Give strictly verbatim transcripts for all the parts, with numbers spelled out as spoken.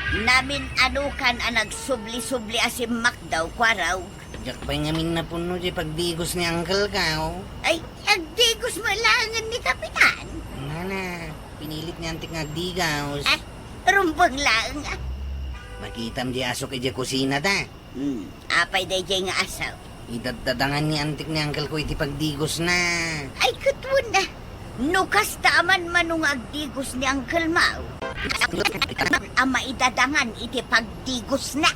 Namin-anokan a nagsubli-subli a simmakdaw, Kuarog. Diak pay ngamin napunno ti pagdigos ni Uncle Kao. Ay, agdigos met laengen ni Kapitan. Nana, pinilit ni Antik nga agdigos. Ah, rumbeng laeng, ah. Makitam di asok idiay kusina ta. Hmm, apay daydiay nga asok? Idaddadangan ni Antik ni Uncle ko iti pagdigosna. Ay, ket wen, ah. No kasta a manmano nga agdigos ni Uncle Mao, a maidadangan iti pagdigosna.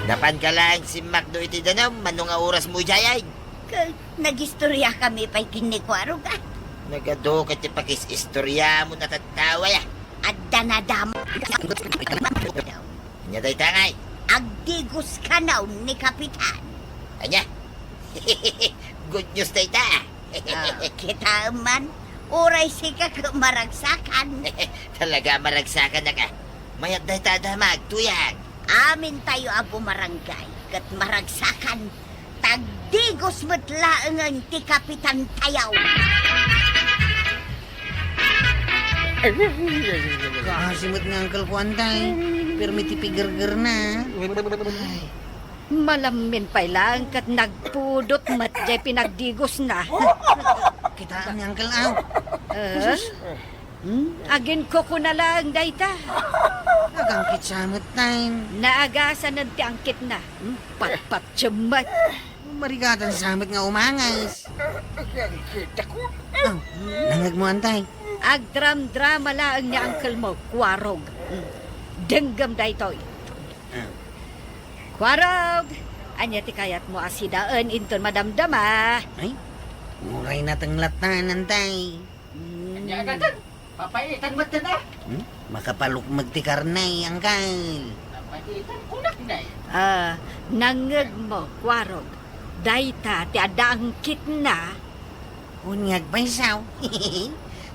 Napanka laeng simmakdo iti danum, mano nga orasmo idiay? Ket nagistoriakami pay ken ni Kuarog, ah. Nagadu ket ti pakis-istoriamon a tattao, aya? Adda nadama. Ania dayta ngay? Agdigos kano ni Kapitan. Ania? Good news dayta. Ah, kitaem man, uray sika ket maragsakan. Talaga, maragsakan a ka. Mayat dayta a damag, tuyag. Amintayo a bumarangay ket maragsakan. Tagdigos met laengen ti kapitantayo. Kaasi met ni Uncle Kuan, tay. Pirmi ti pigergerna. Ay. Malammin pay laeng ket nagpudot met jay pinagdigosna. Kitaem ni Uncle, aw. Eh? Hmm? Aginkukuna laeng dayta. Agangkit sa met, tay. Naagasanen ti angkitna. Hmm? Patpatiem met. Marigatan sa met nga umanges. Agangkit ako. Aw, nangngegmo, tay. Agdramdrama laeng ni Uncle mo, Kuarog. Hmm. Denggem daytoy. Kuarog, ania ti kayatmo a sidaen inton madamdama? Ay, uray natenglat ta, tay. Mm. Ania dayta? Papaitan met ta, ah. Hmm? Makapalukmeg ti karne, Uncle. Papaitan, kunak, nay. Ah, nangngegmo, Kuarog. Dayta ti adda angkitna. Wen nga agpayso.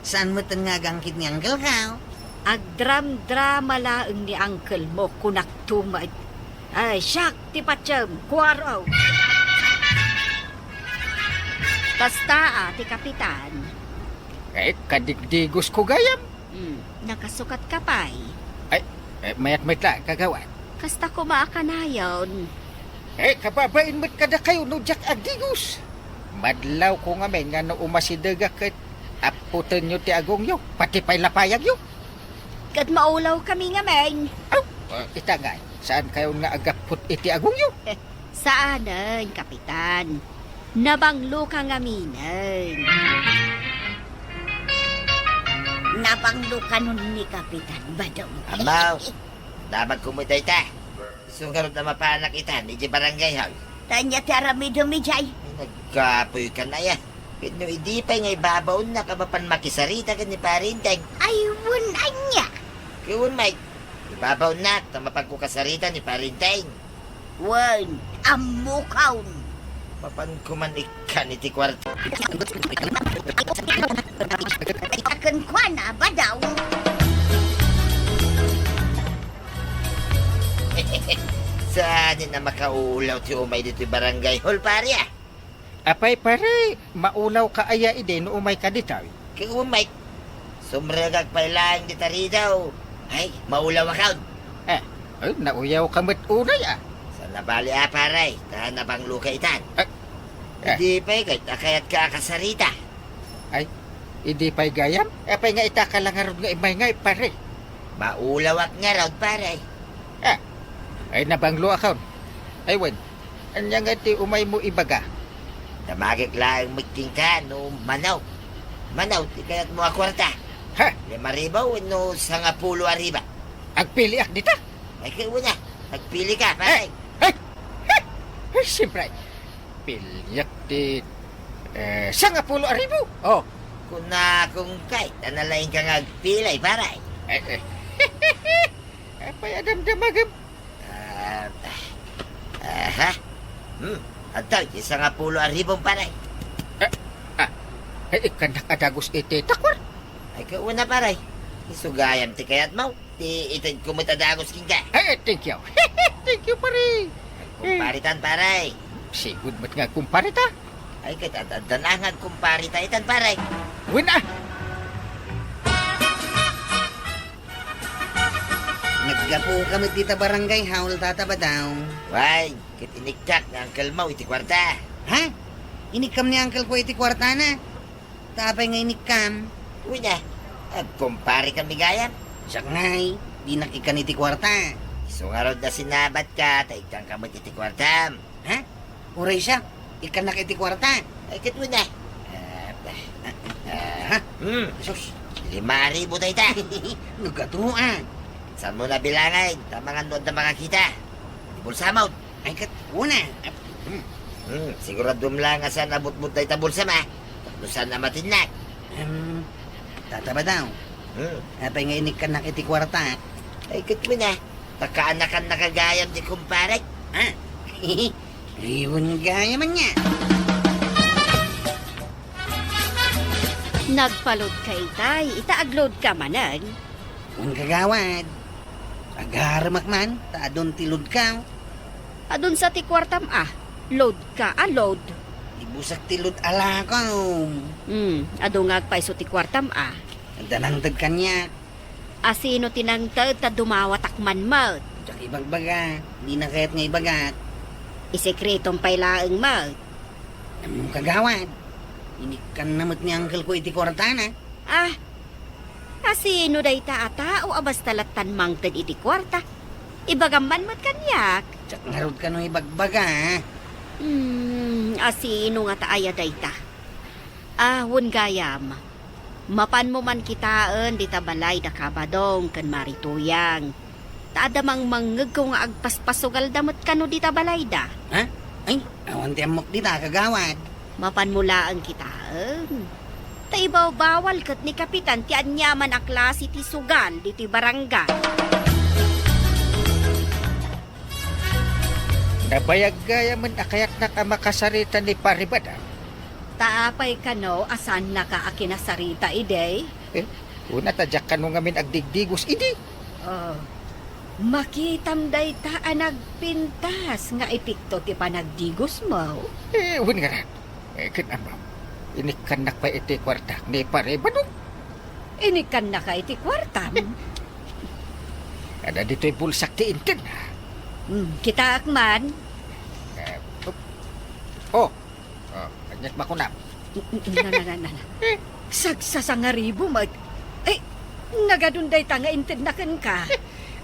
Saan met nga agangkit ni Uncle ko? Agdramdrama laeng ni Uncle mo, kunak tumet. Ay, siak ti patiem, Kuarog. Kasta a ti kapitan. Eh, kadigdigos ko gayam. Hmm, nakasukat ka pay. Ay, eh, mayat met la, kagawad. Kasta koma a kanayon. Eh, kababain met kadakayo no diak agdigos. Madlawko ngamin nga no umasidegak ket apputenyo ti agongyo, pati pay lapayagyo. Ket maulawkami ngamin. Aw, ah, ita ngay, saankayon nga agapput iti agongyo? Saanen, Kapitan. Nabangloka ngaminen. Nabanglokanon ni Kapitan, Badong. Amaw, damagko met dayta. Isu ngarud a mapanak itan idiay barangay hall. Ta ania ti aramidem idiay? Ay, nagkapoyka, aya. Ket no idi pay nga ibabaonnak a mapan makisarita ken ni Pare Enteng. Ay, wen ania? Ket wen met, ibabaonnak ta mapanko kasarita ni Pare Enteng. Wen, ammokon. Mapanko man ikkan iti kuarta. Kenkuana, Badong. Saanen a makaulaw ti umay ditoy barangay hall, pare, ah. Apay, pare, maulawka aya idi no umayka ditoy? Ket umay, sumrekak pay laeng dita ridaw. Ay, maulawakon. Eh, ay, nauyawka met unay, ah. Saan a bali, a, pare, ta nabangloka itan. Eh, eh. Idi pay ket a kayatka a kasarita. Ay, idi pay gayam? Apay nga itaka la ngarud nga immay ngay, pare? Maulawak ngarud, pare. Ah, ay, nabangloakon. Ay, wen, ania nga ti umaymo ibaga? Damagek laeng met kenka no mano. Mano ti kayatmo a kuarta? Ha? Lima ribu wenno sangapulo a ribu? Agpiliak dita? Ay, ket una, agpilika, pare. Ay, ay, ay, siyempre. Piliak ti, eh, sangapulo a ribu. Oh. Kunakon kay, ta nalaingka nga agpili, pare. Eh, eh. Apay a damdamagem? Ah, aha. Hmm, adtoy, ti sangapulo a ribum, pare. Eh, ah, eh, ikkannak a dagus iti takwar. Ay, ket una, pare. Isu gayam ti kayatmo. Ti itedko met a dagus kenka. Eh, eh, thank you. Thank you, pare. Kumparitan, pare. Sigud met nga kumparita. Ay, ket ad-, addan a nga agkumparita itan, pare. Wen, ah. Gapuka met dita barangay hall, Tata Badong. Way, ket iniktak ni uncle mo iti kuarta. Ha? Inikkam ni uncle ko iti kuartana? Ta apay nga inikkam? Uy na, agkumpare kami gayam. Siak ngay, dinak ikkan iti kuarta. Isu ngarud a sinabatka, ta ikkam ka met iti kuartam. Ha? Uray siak, ikkannak iti kuarta. Ay, ket uy na. Ah, ah, ha? Hmm. Jesus. Lima ribu dayta. Nagatuan. Saan mo na bilangan, ta mangan no adda makakita. Di bulsa mo. Ay, ket una. Hmm. Hmm, siguradom lang nga saan a butbut dayta bulsa ma. Tapno saan a matinnak. Em, Tata Badong. Hmm. Apay nga inikkannak iti kuarta? Ay, ket uy na. Ta kaanakan na gayam ti kumparek. Ha? Riwen gayam ania. Nagpa-load ka itay, ita ag-load ka manen. Wen, kagawad. Agaremak man, ta adun ti load ka. Adun sa ti kuartam a. Load ka a load. Ibusak ti load a lakaw. Hmm, adu nga agpayso ti kuartam a. Adda nangted kaniak. A sino ti nangted ta dumawatak man met? Diak ibagbaga, dina kayat nga ibagak. Isekretom pay laeng met. Ammom, kagawad, inikkanna met ni uncle ko iti kuartana. Ah, a sino dayta a tao a basta lattan mangted iti kuarta? Ibagam man met kaniak. Diak ngarud kano ibagbaga. Hmm, a sino ngata aya dayta? Ah, wen gayam. Mapanmo man kitaen dita balay da Kabadong ken Mari Tuyang. Ta adda mangmangngegko nga agpaspasugalda met kano dita balayda. Ha? Ay, awan ti ammok dita, kagawad. Mapanmo laeng kitaen. Ta ibawbawal ket ni Kapitan ti aniaman a klase ti sugal ditoy barangay. Nabayag gayamen a kayatnak a makasarita ni Pari Badong. Ta apay kano a saannaka a kinasarita idi? Eh, una ta diak kano ngamin agdigdigos idi. Oh, makitam dayta a nagpintas nga epekto ti panagdigosmo. Eh, wen ngarud. Eh, ken ammom, inikkannak pay iti kuartak ni Pari Badong. Inikkannaka iti kuartam? Adda ditoy bulsak ti intedna. Hmm, kitaak man. Eh, oh, oh, ania't makunam? Na, na, na, na, na. Sagsasangaribo met. Eh, nagadun dayta nga intedna kenka.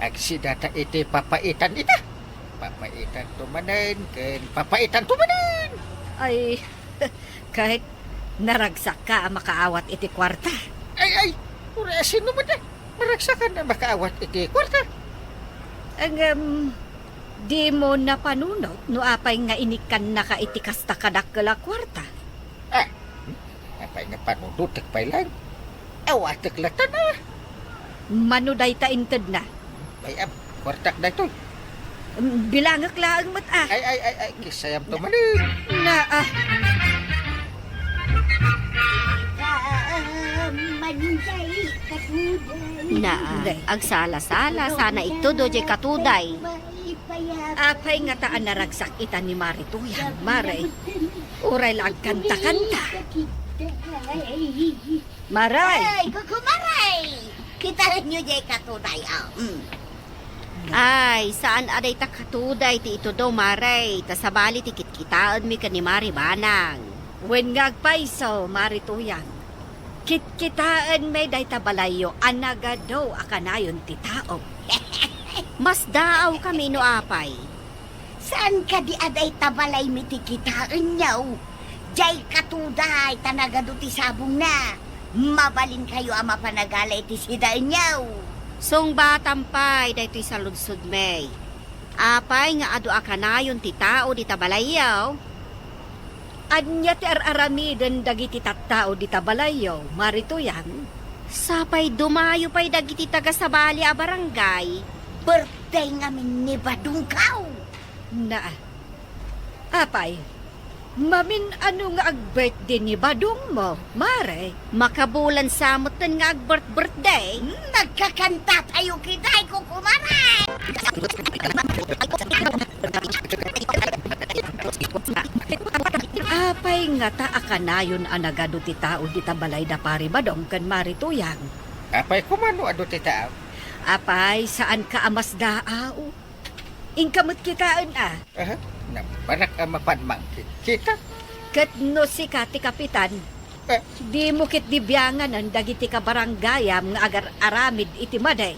Agsidata iti papaitan ita. Papaitanto manen, ken papaitanto manen. Ay, ket naragsakka a makaawat iti kuarta. Ay, ay, uray a sino met a maragsakan a makaawat iti kuarta? Ngem, dimo napanunot no apay nga inikkannaka iti kasta kadakkel a kuarta? Ah, apay nga panunotek pay laeng? Awatek latta na. Mano dayta intedna? Ay, am, kuartak daytoy. Mm, bilangek laeng met a. Ay, ay, ay, ay, kisayamto manen. Na, ah. Manjay, katuday. Na, ah, agsala-sala, sana itudlo jay katuday. Apay ngata a naragsak ita ni Mari Tuyang, Mari? Uray la agkanta-kanta. Maray! Ay, kukumaray! Kitaenyo jay katuday, oh. Mm. Ay, saan a dayta katuday ti itudlo, Maray, ta sabali ti kitkitaenmi ken ni Mari Banang. Wen nga agpayso, Mari Tuyang. Kitkitaenmi dayta balayyo a nagadu a kanayon ti tao. Masdaawkami no apay. Saan kadi a dayta balaymi ti kitaenyo? Jay katuday ta nagadu ti sabongna. Mabalinkayo a mapanagala iti sidaenyo. Sungbatam pay daytoy saludsodmi. Apay nga adu a kanayon ti tao dita balayyo? Ania ti ar-aramiden dagiti tattao dita balayyo, Mari Tuyang? Sapay dumayo pay dagiti taga-sabali a barangay. Birthday ngamin ni Badongko. Na, apay, mamin-ano nga ag-birthday ni Badongmo, Mare? Makabulan sa metten nga ag-birth-birthday. Nagkakanta tayo, kiday ko, kumare! Apay ngata a kanayon a nagadu ti tao dita balay da Pari Badong ken Mari Tuyang? Apay koma no adu ti tao? Apay, saanka a masdaaw? Inka met kitaen a. Aha, naparak a mapan mangkitkita. Ket no sika ti kapitan, eh, dimo ketdi bianganen dagiti kabarangayam nga agar-aramid iti madi.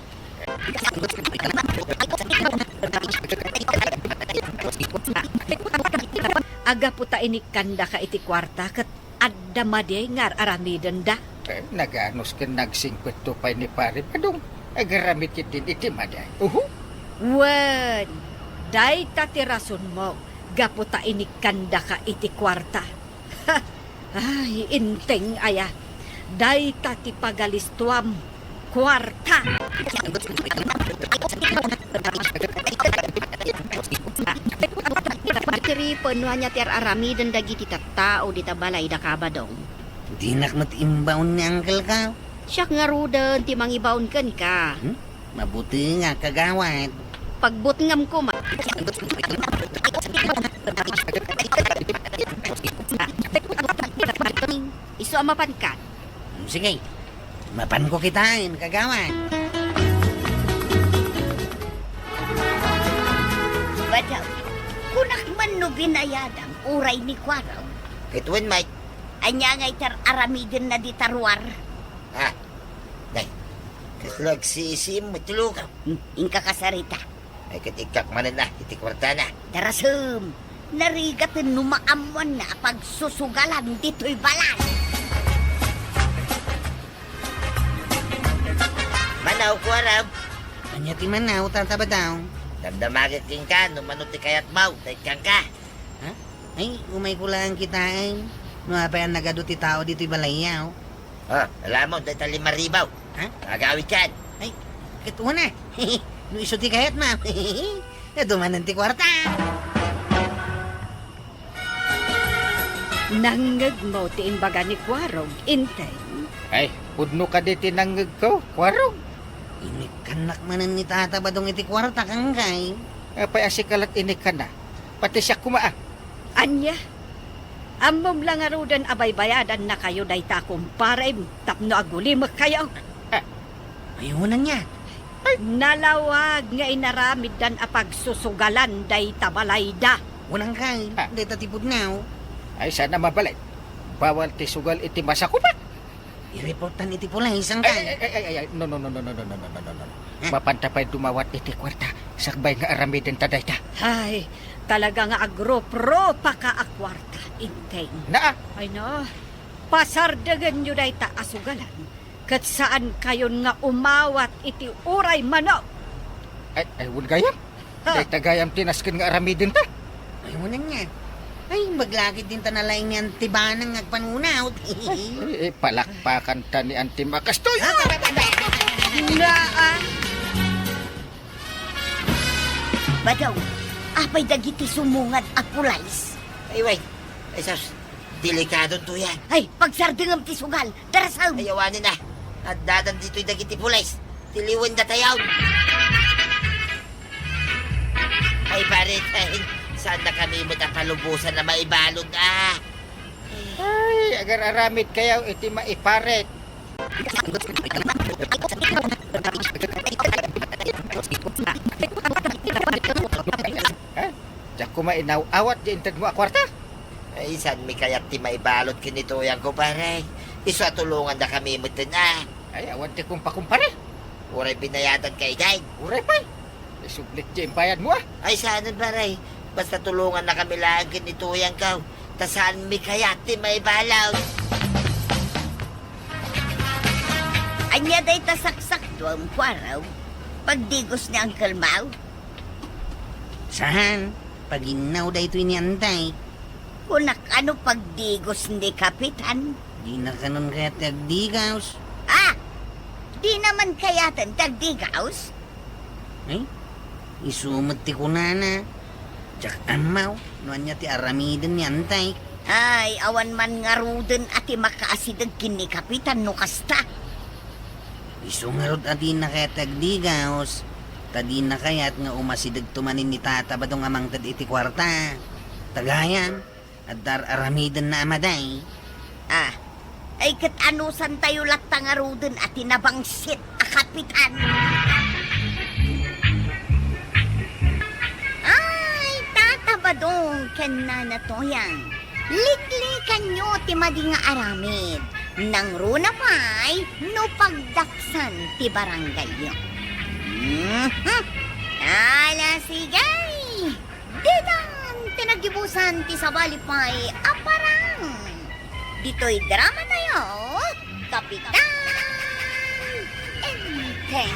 Gapu ta inikkandaka iti kuarta ket adda madi nga ar-aramidenda. Eh, naganus ken nagsingpetto pay ni Pari Badong. Agaramid ketdin iti madi. Uhu. Wen, dayta ti rasonmo gapu ta inikkandaka iti kuarta. Ay, Inteng aya, dayta ti pagalistuam, kuarta. Tiripen no ania ti ar-aramiden dagiti tattao dita balay da Kabadong. Dinak met imbaon ni uncle ka. Siak ngaruden ti mangibaon kenka. Hmm? Mabuti nga, kagawad. Pagbutngam koma. Isu a mapanka. Hmm, sige. Mapanko kitaen, kagawad. Badaw, kunak man no binayadam uray ni Kuarog. Ket wen, Mike? Ania nga itar aramidenna dita ruar? Ha? Day, kasla agsisiim met ti lugaw. Hmm, inka kasarita. Ay, ket ikkak manen a iti kuartana. Darasem, narigaten no maammoanna a pagsusugalan ditoy balay. Manaw, Kuarog. Ania ti manaw, Tata Badaw? Damdamagek kenka no mano ti kayatmaw, ta ikkanka. Ha? Ay, umayko laeng kitaen. No apay a nagadu ti tao ditoy balayyo. Ah, alamon, dayta lima ribu. Ha? Agawidkan. Ay, ket una. No isu ti kayatmo. Adu manen ti kuarta. Nangngegmo ti imbaga ni Kuarog, Inteng? Ay, pudno kadi ti nangngegko, Kuarog. Inikkannak manen ni Tata Badong iti kuarta, kangkay. Apay a sika lat inikkanna? Pati siak koma a. Ania? Ammom la ngaruden a baybayadannakayo dayta a kumparem tapno agulimekkayo? Ah. Ay, unanna. Ay. Nalawag nga inaramiddan a pagsusugalan dayta balayda. Unanka, ah, dayta ti pudno. Ay, saan a mabalin. Bawal ti sugal iti masakupak. Ireportan iti pulis, sangkay. Ay, ay, ay, ay, ay, no, no, no. Eh? Mapanta pay dumawat iti kuarta, sakbay nga aramidenta dayta. Ay, talaga nga agruprupaka a kuarta, Inteng. Naa. Ay, no. Pasardengenyo dayta a sugalan, ket saankayon nga umawat iti uray mano. Ay, ay, wen gayam. Ha? Dayta gayam ti nasken nga aramidenta. Ay, unanna. Ay, imbag la ketdin ta nalaing nga antibanang nga agpanunot. Ay, eh, palakpakanta ni Antim a kastoy. Naa. Badaw, apay dagiti sumungad a pulis? Ay, wait. Ay, sus. Delikadonto yan. Ay, pagsardengem ti sugal. Darasem. Ay, awanen a. Addadan ditoy dagiti pulis. Tiliwen datayon. Ay, pare, ay, saannakami met a palubosan a maibalud, ah. Ay, agar-aramidkayo iti maiparet. Ha? Diak koma inaw-awat ti intedmo a kuarta. Ay, saanmi kayat ti maibalud ken ni Tuyangko, pare. Isu a tulongandakami metten, ah. Ay, awan ti kumpakumpare. Uray binayadanka idiay. Uray pay. Isublit ti imbayadmo, ah. Ay, saanen, pare. Basta tulongannakami laeng ken ni Tuyangko. Ta saanmi kayat ti maibalud. Ania dayta saksakduam, Kuarog? Pagdigos ni Uncle Mau? Saan? Paginnaw daytoy ni Antay. Kunak, ano pagdigos ni Kapitan? Dina kanon kayat ti agdigaws. Ah! Dina man kayaten ti agdigaws? Ay, isu met ti kunana. Diak ammo no ania ti aramiden ni Antay. Ay, awan man ngaruden a ti makaasideg ken ni Kapitan no kasta. Isu ngarud a dina kayat ti agdigaws, ta dina kayat nga umasidegto manen ni Tata Badong a mangted iti kuarta. Ta gayam, adda ar-aramidenna a madi. Ah, Ay, ket anusantayo latta ngaruden a ti nabangsit a kapitan? Ay, Tata Badong ken Nana Toyang, liklikanyo ti madi nga aramid. Nangruna pay no pagdaksan ti barangayyo. Mhm. Ala, sige! Ditan ti naggibusan ti sabali pay a parang. Ditoy drama tayo, Kapitan Enteng.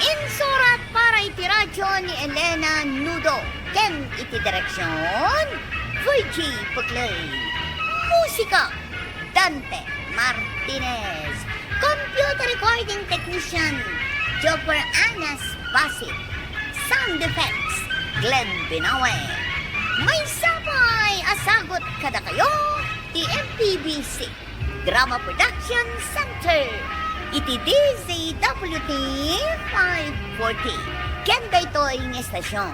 Insurat para iti radyo ni Elena Nudo ken iti direksyon, Virgie Buclay. Musika, Dante Martinez. Computer recording technician, Jopper Anas Basit. Sound effects, Glenn Binawe. Maysa pay a sagut kadakayo ti M P B C Drama Production Center iti D Z W T five forty. Ken daytoy nga estasyon,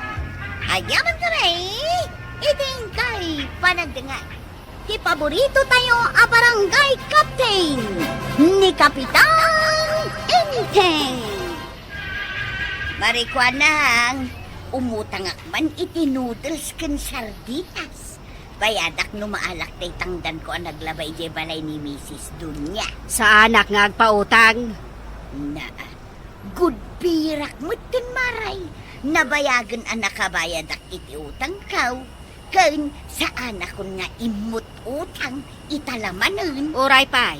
agyaman kami iti inkay panagdengngeg ti paborito tayo a barangay captain, ni Kapitan Enteng. Marikuanang, umutangak man iti noodles ken sardinas. Bayadak no maalak tay tangdanko a naglaba idiay balay ni Misis Dunya. Saanak nga agpautang. Na, good pay-yerak metten, Maray. Nabayagen a nakabayadak iti utangko. Ken saanakon nga immut-utang ita la manen. Uray pay.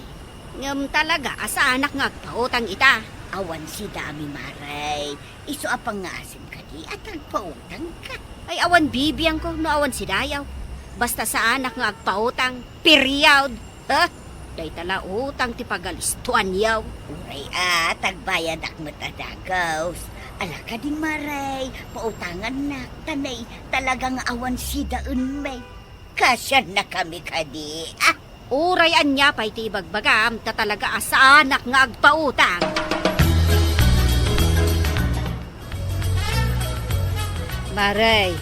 Ngem talaga a saanak nga agpautang ita. Awan sida, Maray. Isu a pangngaasim kadi a tagpautangka. Ay, awan bibiangko no awan sidayaw. Basta saanak nga agpautang. Period. Ha? Dayta la utang ti pagalistuanyo. Uray a, tagbayadak met a dagus. Ala kadi, Maray, pautangannak, ta nay, talaga nga awan sidaen, may. Kasiannakami kadi, a? Uray ania pay ti ibagbagam, ta talaga a saanak nga agpautang. Maray,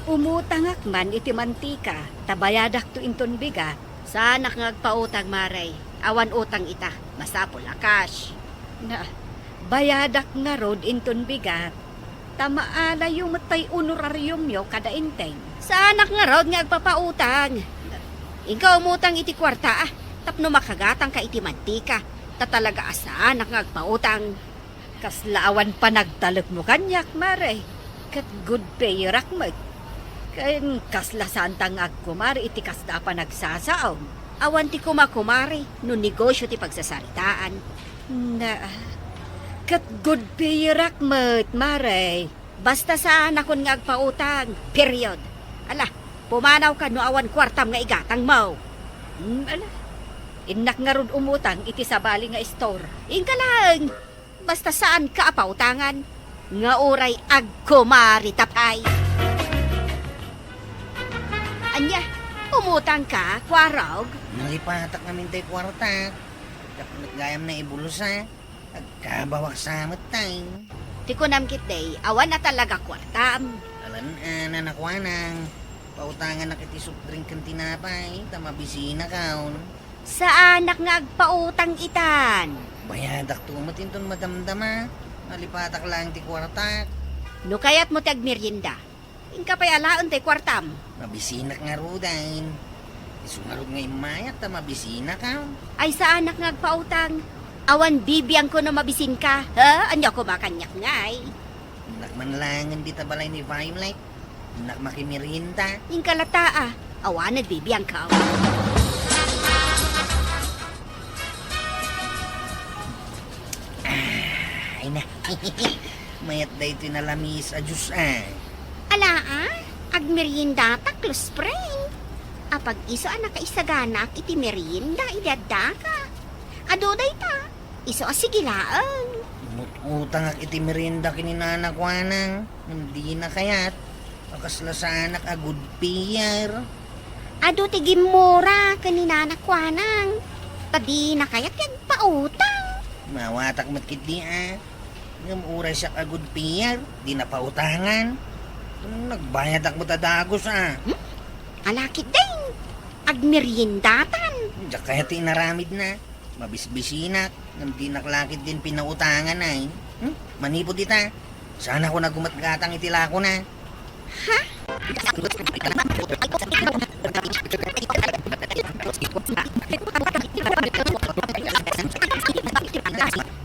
umutangak man iti mantika, ta bayadakto inton bigat. Saanak nga agpautang, Maray. Awan utang ita. Masapul a cash. Na, bayadak ngarud inton bigat. Ta maalayo met tay honorariumyo kada Enteng. Saanak ngarud nga agpapautang. Inka umutang iti kuarta, a, tapno makagatangka iti mantika. Ta talaga a saanak nga agpautang. Kasla awan panagtalekmo kaniak, Maray. Ket good payerak met. Ken kasla saanta nga agkumari iti kasda a panagsasaom. Awan ti kumakumari no negosyo ti pagsasaritaan. Na, ket good payerak met, Maray. Basta saanakon nga agpautang, period. Ala, pumanawka no awan kuartam nga igatangmo. Hmm, ala. Innak ngarud umutang iti sabali nga istor. Inka laeng. Basta saanka a pautangan, nga uray agkumarita pay. Ania, umutangka, Kuarog? Nalipatak ngamin tay kuarta. Dakmet gayam na ibulsa. Agkabawak sa met tay. Ti kunam ketdi, awan a talaga kuartam. Alan, a, nanakuanang. Pautanganak iti soft drink ken tinapay, ta mabisinakon. Saanak nga agpautang itan. Bayadakto met inton madamdama. Nalipatak laeng ti kuartak. No kayatmo ti agmerienda, inka pay alaen tay kuartam. Mabisinak ngaruden. Isu ngarud nga immayak ta mabisinakon. Ay, saanak nga agpautang. Awan bibiangko no mabisinka. Ha? Ania koma kaniak ngay? Innak man laengen dita balay ni Violet. Innak makimerienda. Inka lata, a. Awanen bibiangko. Ay na. Mayat daytoy nalamis a juice, a. Ala, a. Agmeriendatak, close friend. Apag isu a nakaisaganaak iti merienda idi addaka. Adu dayta. Isu a sige laeng. Mut-utangak iti merienda ken ni nanakuanang. Ngem dina kayat. A kasla saanak a good payer. Adu ti gimmura ken ni nanakuanang. Ta dina kayat nga agpautang. Mawatak met ketdi, a. Ngem uray siak a good payer, dina pautangan. Nagbayadak met a dagus, a. Hmm? Ala ketdin, agmeriendatan. Diak kayat ti inaramidna. Mabisbisinak, ngem dinak la ketdin pinautangan ay. Hmm? Manipud ita, saanakon a gumatgatang iti lakona. Ha?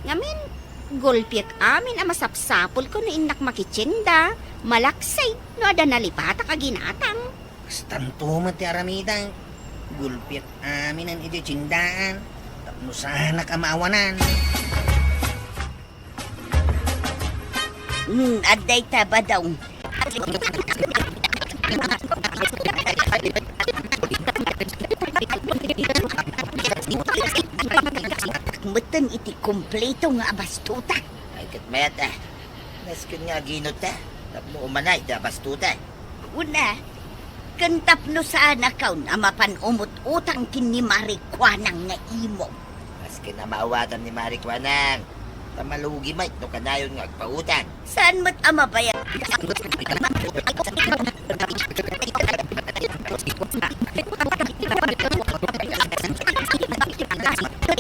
Ngamin, gulpiek amin a masapsapulko no innak makitienda, malaksid no adda nalipatak a ginatang. Kastanto met ti aramidek. Gulpiek aminen iti tiendaan tapno saanak a maawanan. Hmm, adda ita, Badong. Metten iti kompleto nga abastota. Ay, ket mayat, ah. Nasken nga aginutta tapno umanay ti abastota. Una, ken tapno saanakon a mapan umut-utang ken ni Mari Kuanang nga imo. Masken a maawatan ni Mari Kuanang, ta malugi met no kanayon nga agpautang. Saan met a mabayad?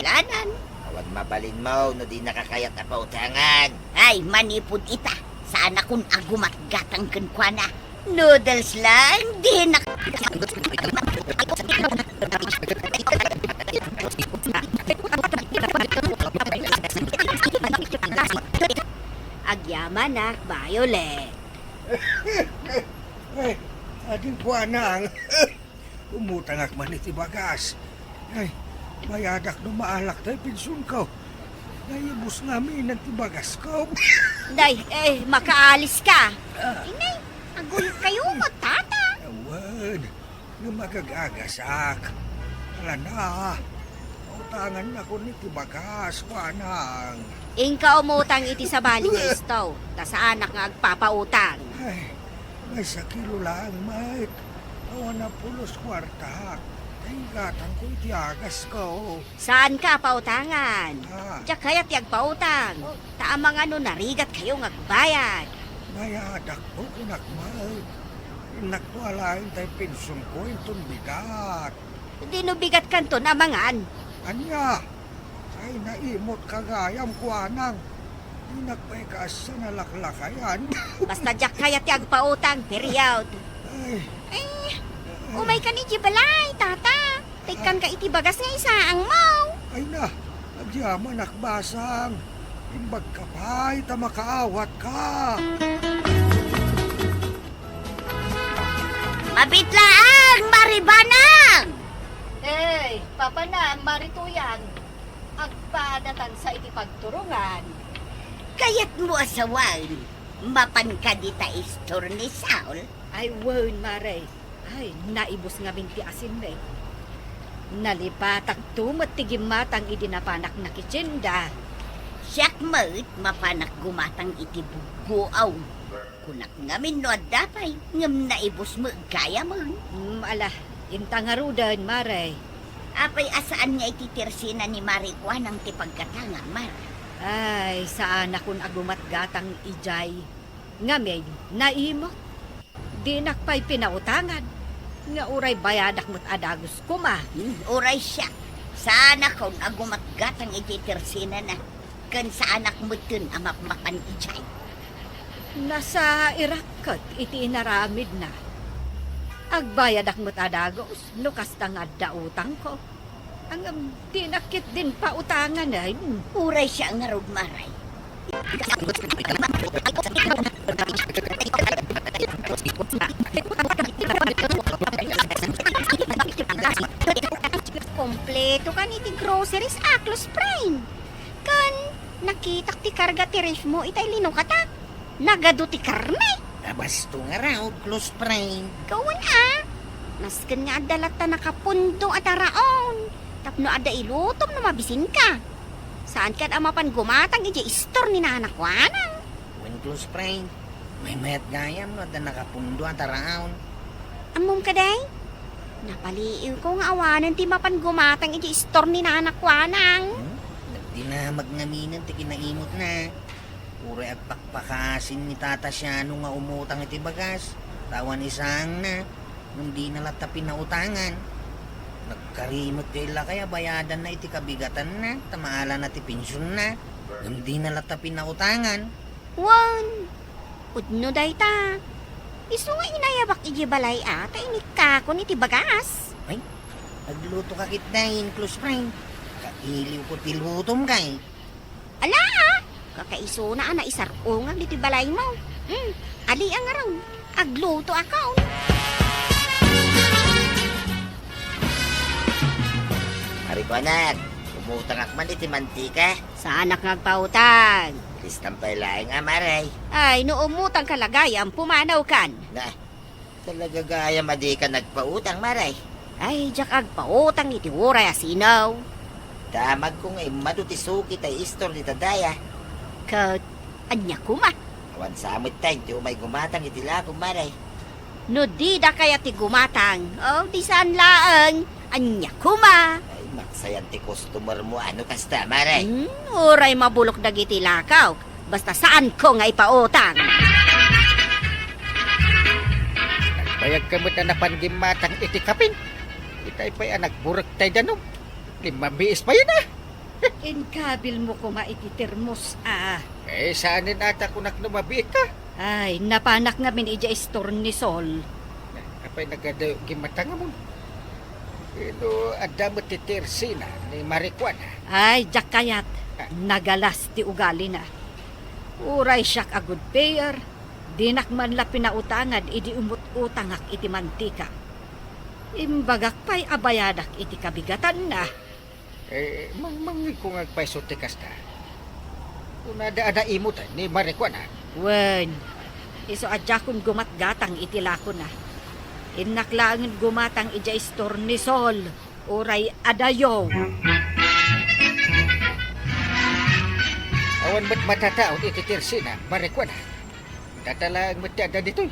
Lanan. Awan mabalinmo no dinaka kayat a pautangan. Ay, manipud ita, saanakon a gumatgatang kenkuana. Noodles lang, dinak-, Agyamanak, Violet. Ay, ading kuanang. Umutangak man iti bagas. Ay, bayadak no maalak tay pensionko. Naibus ngamin ti bagasko. Day, eh, makaaliska. Ah. Inay, agul kayo mo, tata. Awan, nga magagagasak. Ala na, utangannakon iti bagas, kuanang. Inka umutang iti sabali nga isto, ta saanak nga agpapautang. Ay, maysa kilo laeng met. Awan a pulos kuartak. Ay, gatangko iti agasko. Saanka a pautangan. Ah. Diak kayat ti agpautang. Oh. Ta amangan no narigat kayo nga agbayad. Bayadak po, kunak met. Innak to alaen tay pensionko inton bigat. Di no bigat kanton amangan. Ania? Ay, naimot ka gayam, kuanang. Dinak pay kaasian a laklakayan. Basta diak kayat ti agpautang, period. Ay. Eh, umay ka ni balay, tata. Tikkan ka iti bagas nga isaang mo. Ay na, agyamanak basang. Imbag ka pay ta makaawat ka. Mabitlaang, Maribanang! Hey, papanam, Marituyan. Agpadatan sa iti pagturungan. Kayat mo asawan, mapan ka dita istor ni Saul? Ay, wen, Mare. Ay, naibus ngamin ti asinmi. Nalipatak to met ti gimmatang idi napanak nakitienda. Siak met mapanak gumatang iti buggoaw. Kunak ngamin no adda pay, ngem naibus met gayamen. Mm, ala, inta ngaruden, Mare. Apay a saan nga iti tersena ni Mare Kuanang ti paggatangam, Mare? Ay, saanakon a gumatgatang idiay. Ngamin, naimot. Dinak pay pinautangan nga uray bayadak met a dagus koma. Hmm, uray siak, saanakon a gumatgatang iti tersenana, ken saanak metten a mapmapan idiay. Nasairak ket iti inaramidna. Agbayadak met a dagus no kasta nga adda utangko. Ngem, dinak ketdin pautangan, ay. Uray siak ngarud, Mare. Kompleto kan iti groceries a, Close Friend. Ken, nakitak ti karga ti ref mo itay linukatak. Nagadu ti karne. Abasto nga raod, Close Friend. Kawan a. Nasken nga adda latta nakapundo a taraon. Tapno adda ilutom no mabisinka. Saan kad a mapan gumatang idiay istor ni Nana Kuanang. Wen, Close Friend. Maymayat gayam no adda nakapundo a taraon. Ammom kadi? Napaliiwko nga awanen ti mapan gumatang idiay istor ni Nana Kuanang. Hmm? Nagdinamag ngaminen ti kinaimutna. Uray agpakpakasin ni Tata Siano nga umutang iti bagas, ta awan isaangna, ngem dina latta pinautangan. Nagkari met kay lakay a bayadanna iti kabigatanna, ta maalana ti pensionna. Ngem dina latta pinautangan. Wen, pudno dayta. Isu nga inayabak idiay balay a, ta inikkakon iti bagas. Ay, nagluto ka ketdin, close friend. Kailiw ko ti lutom kay. Ala, a! Kakaisuna a naisar-ungak ditoy balaymo. Hmm, ali a ngarud. Agluto akon. Marikuanak, umutangak man iti mantika. Saanak nga agpautang. Listam pay laeng a, Mare. Ay, no umutangka la gayam, pumanawkan. Na, talaga gayam a dika nagpautang, Mare. Ay, diak agpautang iti uray a sinaw. Damagko nga immadu ti sukit a istor dita daya. Ket ania koma? Awan sa met tay ti umay gumatang iti lakom, Mare. No dida kayat ti gumatang, o, di saan laeng. Ania koma? Ay, maksayan ti customer mo, ano kasta, Mare? Hmm, uray mabulok dagiti lakaw. Basta saanko nga ipautang. Nagbayag ka met a napan gimmatang iti kapin. Itay pay a nagburek tay danum. Limmabiis pay na. Inkabilmo koma iti termos a. Eh, saanen ata kunak no mabiit ka? Ay, napanak ngamin idiay istor ni Sol. Apay nagadayo gimmatangamon? Ino, adda met ti tersina ni Marikuana. Ay, diak kayat. Ah. Nagalas ti ugalina. Uray siak a good payer, dinak man la pinautangan idi umut-utangak iti mantika. Imbagak pay a bayadak iti kabigatanna. Eh, mangmangngegko nga agpayso ti kasta. Kunada a naimuten ni Marikuana. Wen, isu a diakon gumatgatang iti lakona. Innak laengen gumatang idiay istor ni Sol, uray adayo. Awan met matataon iti tersina, Marikuana. Data laeng met ti adda ditoy.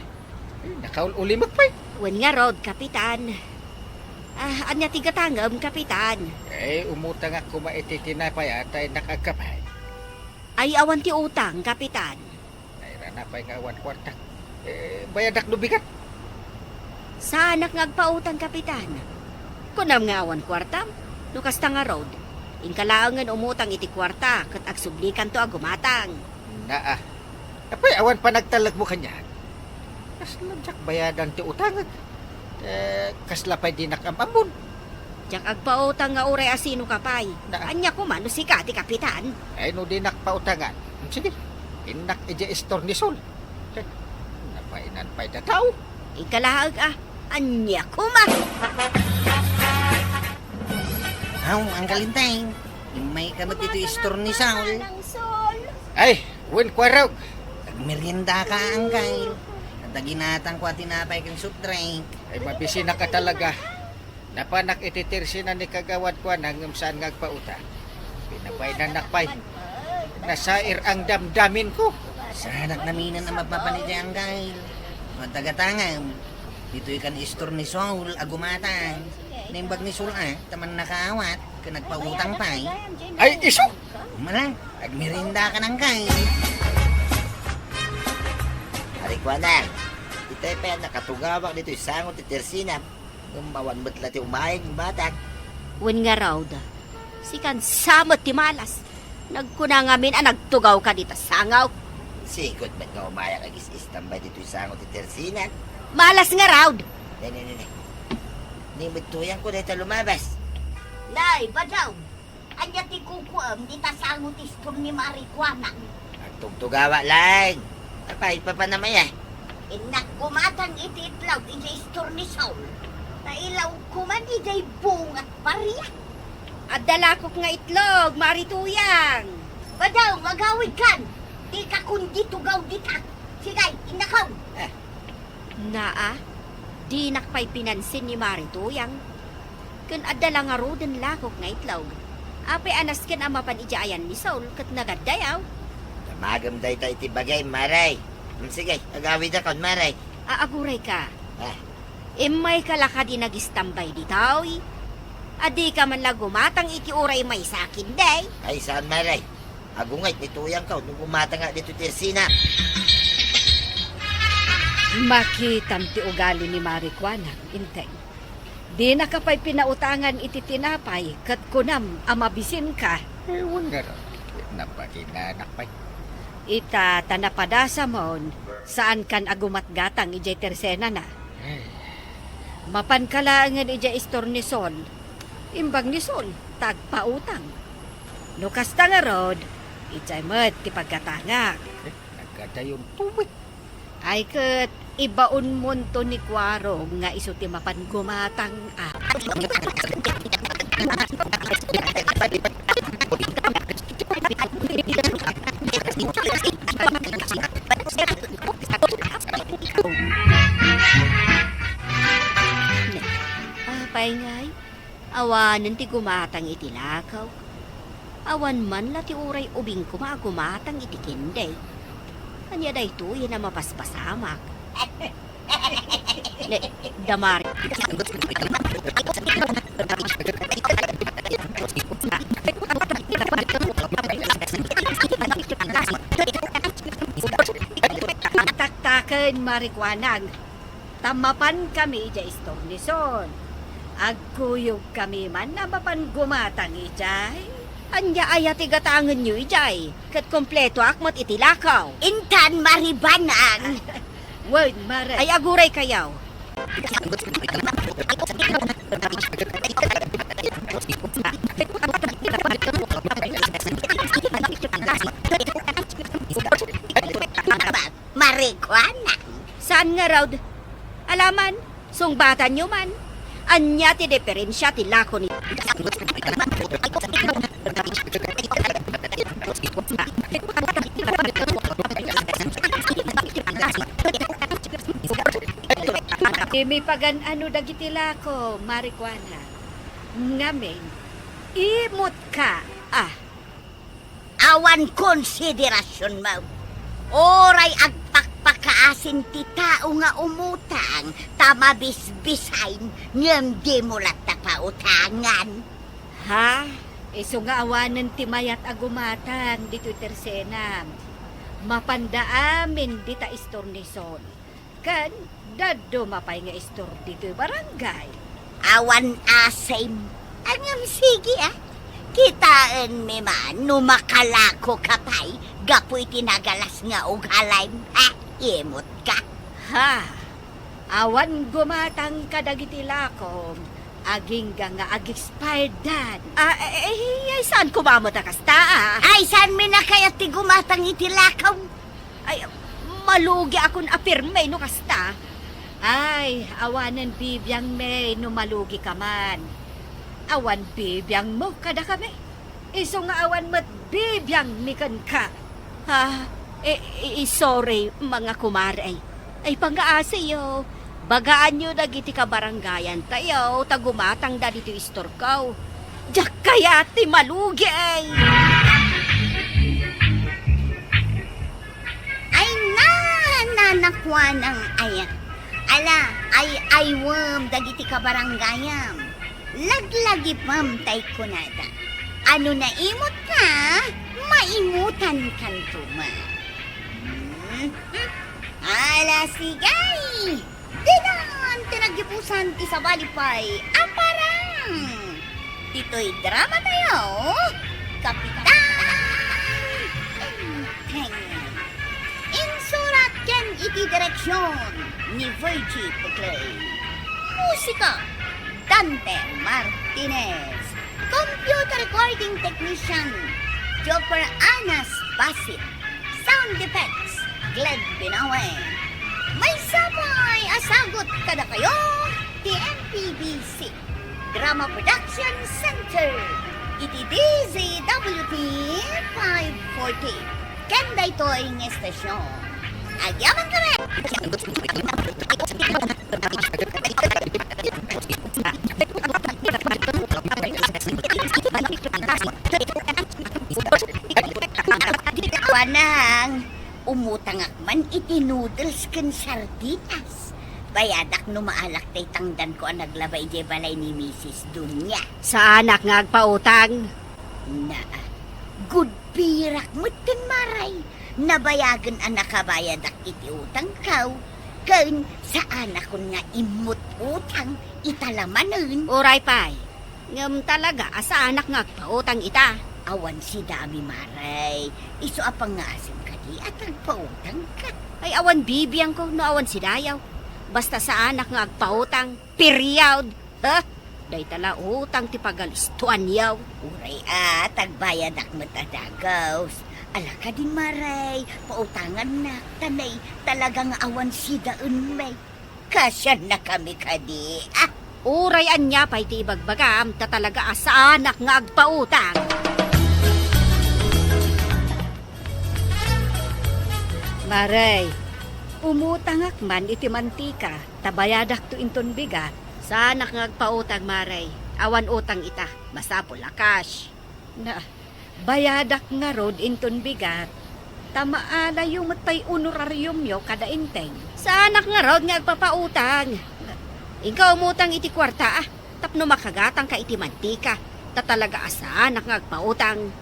Eh, nakaul-ulimek pay. Wen ngarud, Kapitan. Ah, ania ti gatangem, Kapitan? Eh, umutangak koma iti tinapay a ta innak agkapay. Ay, awan ti utang, Kapitan. Nairana pay nga awan kuartak. Eh, bayadak no bigat. Saanak nga agpautang, Kapitan. Kunam nga awan kuartam? No kasta ngarud, inka laengen umutang iti kuarta ket agsublikanto a gumatang. Naa. Apay, awan panagtalekmo kaniak? Kasla diak bayadan ti utangek. Eh, kasla pay dinak am-ammon. Diak agpautang nga uray a sino ka pay. Na- Ania koma no sika ti kapitan? Ay, no dinak pautangan. Sige, innak idiay istor ni Sol. Eh, napainan pay da tao. Ikalaag a, ania koma? Aw, Uncle Enteng, immay ka met ditoy istor ni Sol? Ay, wen, kuarog. Agmerienda ka, Uncle. Adda ginatangko a tinapay ken soft drink. Ay, mabisina ka talaga. Napanak iti tersina ni Kagawad Kuana ngem saan nga agpautang. Pinabaynannak pay. Nasair ang damdamin ko. Saanak naminen a mapmapan iti Uncle. Matagatangam. Ditoy kan istor ni Sol a gumatang. Naimbag ni Sol a, ta mannakaawat, ken nagpautang pay. Ay, isu! Mala, agmerienda ka, Uncle. Ari Kuana, itay pay a nakatugawak ditoy sango ti tersina. Ngem awan met la ti umayag, batang. Wen ngarud, sikan sa met ti malas. Nagkuna ngamin a nagtugawka dita sango. Sigud met nga umayak agis-istambay ditoy sango ti tersina. Malas ngarud! Ne, ne, ne, ne. Ni met tuyangko dayta lumabas. Nay, Badong! Ania ti kukuem dita sango ti istor ni Mari Kuana? Agtugtugawa laeng. Apay, papanam aya? Innak gumatang iti itlog idiay istor ni Sol. Nailaw koma idiay bungat paria. Adda lakok nga itlog, Mari Tuyang. Badong, agawidkan. Dika kundi tugaw dita. Sige, innakon. Eh, Naa, dinak pay pinansin ni Mari Tuyang. Ken adda la ngaruden lakok nga itlog. Apay a nasken a mapan idiay ayan ni Sol ket nagaddayaw? Damagem dayta iti bagim, Mare. Hmm, sige, agawidakon, Mare. Aagurayka. Ah. Immayka la kadi nagistambay ditoy? A dika man la gumatang iti uray maysa a kindi? Ay, saan, Mare. Agungayt ni Tuyangko no gumatangak ditoy tersina. Makitam ti ugali ni Mari Kuana, Enteng. Dinaka pay pinautangan iti tinapay ket kunam a mabisinka. Eh, wen ngarud, napakinanak pay. Ita ta napadasamon, saankan a gumatgatang idiay tersenana. Ay. Mapanka laengen idiay istor ni Sol. Imbag ni Sol, ta agpautang. No kasta ngarud, idiay met ti paggatangak. Eh, nagkadayon tuwi. Ay ket, ibaonmonto ni Kuarong nga isu ti mapan gumatang a. Apay ngay, awanen ti gumatang iti lakaw. Awan man la ti uray ubing koma a gumatang iti kinday. Ania daytoyen a mapaspasamak? Ne, damari. Taktaken, Mari Kuanang. Ta mapankami idiay istor ni Sol. Agkuyogkami man a mapan gumatang idiay. Ania aya ti gatangenyo idiay? Ket kompletoak met iti lakaw. Intan, Mari Kuanang. Wen, Mari. Ay, aguraykayo. Mari Kuanang. Saan ngarud? Alaman, sungbatanyo man. Ania ti diferensia ti lako ni Ti mipagan-ano dagiti lako, Mari Kuanang. Ngamin, imutka, ah. Awan konsiderasionmo. Uray agpakpakaasin ti tao nga umutang, ta mabisbisain, ngem dimo latta pautangan. Ha? Isu nga awanen ti mayat a gumatang ditoy tersenam. Mapanda amin dita istor ni Sol. Ken dadduma pay nga istor ditoy barangay. Awan asim. Ngem sige, ah. Kitaenmi man no makalakoka pay gapu iti nagalas nga ugalim. Ah, imutka. Ha? Awan gumatang kadagiti lakom agingga nga ag-expiredan. Ah, eh, eh, ay saan koma met a kasta, ah? Ay, saanmi a kayat ti gumatang iti lakaw? Ay, malugiakon a pirme no kasta. Ay, awanen bibiangmi no malugika man. Awan bibiangmo kadakami. Isu nga awan met bibiangmi kenka. Ah, eh, eh, sorry, mga kumare. Ay, pangaasiyo. Bagaanyo dagiti kabarangayantayo ta gumatangda ditoy istorko. Diak kayat ti malugi. Ay, na, na, na, Kuanang aya. Ala, ay, aywem dagiti kabarangayam. Laglagipem tay kunada. Ano naimut ka, maimutan kanto man. Hmm? Ala, sige! Didan ti naggibusan ti sabali pay a parang. Ditoy drama tayo, Kapitan Enteng. Insurat ken iti direksyon ni Virgie Puclay. Musika, Dante Martinez. Computer recording technician, Joper Anas Basit. Sound effects, Glenn Binawe. Maysa pay a sagut kadakayo ti M P B C Drama Production Center iti D Z W T five forty. Ken daytoy nga estasyon. Agyaman kami! Kuanang, umutangak man iti noodles ken sardinas. Bayadak no maalak tay tangdanko a naglaba idiay balay ni Misis Dunya. Saanak nga agpautang? Naa, gudpirak metten, Maray. Nabayagen a nakabayadak iti utangko. Ken saanakon nga immut-utang ita la manen. Uray pay. Ngem talaga a saanak nga agpautang ita. Awan sidami, Mare. Isu a pangngaasem kadi a tagpautangka. Ay, awan bibiangko no awan sidayaw. Basta saanak nga agpautang. Period. Ha? Dayta la utang ti pagalistuanyaw. Uray a, tagbayadak met a dagus. Ala kadin, Mare, pautangannak, ta nay talaga nga awan sidaen, may. Kasiannakami kadi, ah? Uray ania pay ti ibagbagam, ta talaga a saanak nga agpautang. Mare, umutangak man iti mantika, ta bayadakto inton bigat. Saanak nga agpautang, Mare. Awan utang ita. Masapul a cash. Na, bayadak ngarud inton bigat. Ta maalayo met pay honorariumyo kada Enteng. Saanak ngarud nga agpapautang. Inka umutang iti kuarta, ah, tapno makagatangka iti mantika. Ta talaga a saanak nga agpautang.